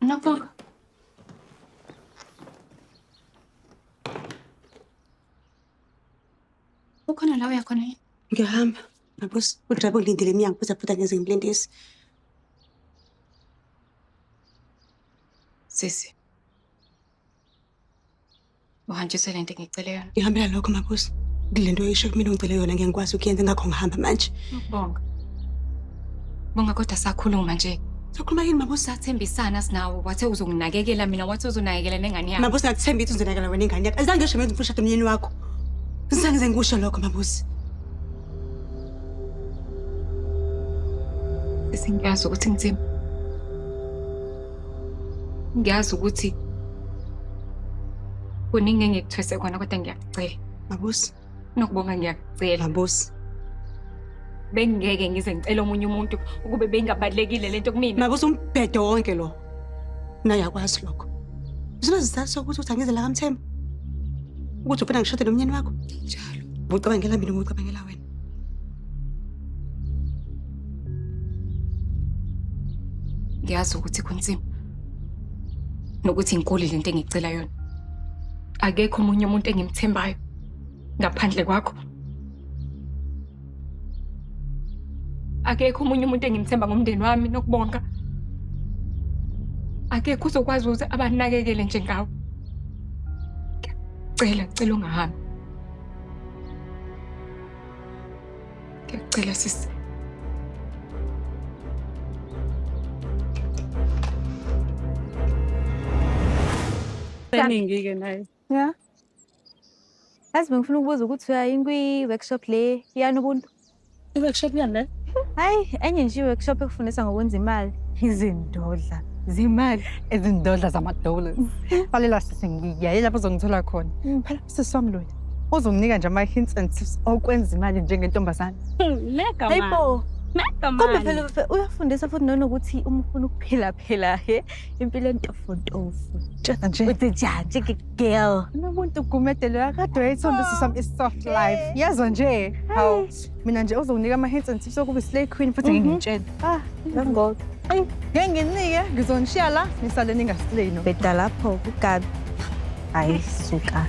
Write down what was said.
Nokubonga. Ukhona la uya khona yini? Ngiyahamba. Mabusi, udrayiva ungilindile emnyango futhi aphutha ngeze ngimlindise. Sisi. Uhanjiswe lento engicele yona. Ngihambela lokho Mabusi. Kule nto oyisho kumina ungicele yona ngeke ngikwazi ukuyenza ngakho ngihamba manje. Nokubonga. Bonga kodwa sakhuluma nje. Sakhuluma yini Mabusi? Sathembisana sinawo wathe uzonginakekela mina wathi uzonakekela nengane yami. Mabusi ngakuthembisa uzonakekela wena ingane yakho. Azange ngisho mina ngifuna ushade umyeni wakho. Zange ngize ngikusho lokho Mabusi. Sisi ngiyazi ukuthi nzima. Ngiyazi ukuthi kuningi engikuthwese kona kodwa ngiyakucela. Mabusi. Nokubonga ngiyakucela. Mabusi. Bengingeke ngize ngicele omunye umuntu ukube beyingabalulekile lento kumina. Mabusi umbhedo wonke lo. Naye akwazi lokho. Usinezizathu sokuthi uthi angize la kaMthembu. Ukuthi ufuna ngishade nomnyeni wakho. Njalo. Ucabangela mina ucabangela wena. Ngiyazi ukuthi kunzima. Nokuthi inkulu lento engicela yona. Akekho omunye umuntu engimthembayo ngaphandle kwakho. Akekho omunye umuntu engimthemba ngomndeni wami nokubonga. Akekho uzokwazi ukuthi abanakekele njengawe. Ngiyacela, ngicela ungahambi. Ngiyacela sisi. Seningi-ke naye. Ya. Yazi bengifuna ukubuza ukuthi uyayini kwi-workshop le yanobuntu. I-workshop yani le? Hayi, enye nje i-workshop ekufundisa ngokwenza imali. Izindodla zemali. Izindodla zama-dollars. Lalela sisi ngiyaye lapho uzongithola khona. Phela sisi wami loya. Uzonginika nje ama-hints and tips okwenza imali njengentombazane. Mega Hayi man. bo. Mega Kodwa man. phela uyafundisa futhi nanokuthi uma ufuna ukuphila phela he impilo entofontofo. Tshela nje. Uthi njani ke girl. Nobuntu Gumede loya kade wayethanda sisi wami i-soft life. Yezwa nje. Hawu. Mina nje uzonginika ama-hints and tips okuba i-slay queen futhi ngeke ngitshele. Ah, ngangoko. Ngeke nginike, ngizonishiya la, nisale ningaslay no. Bheda lapho kugabi. Hayi suka.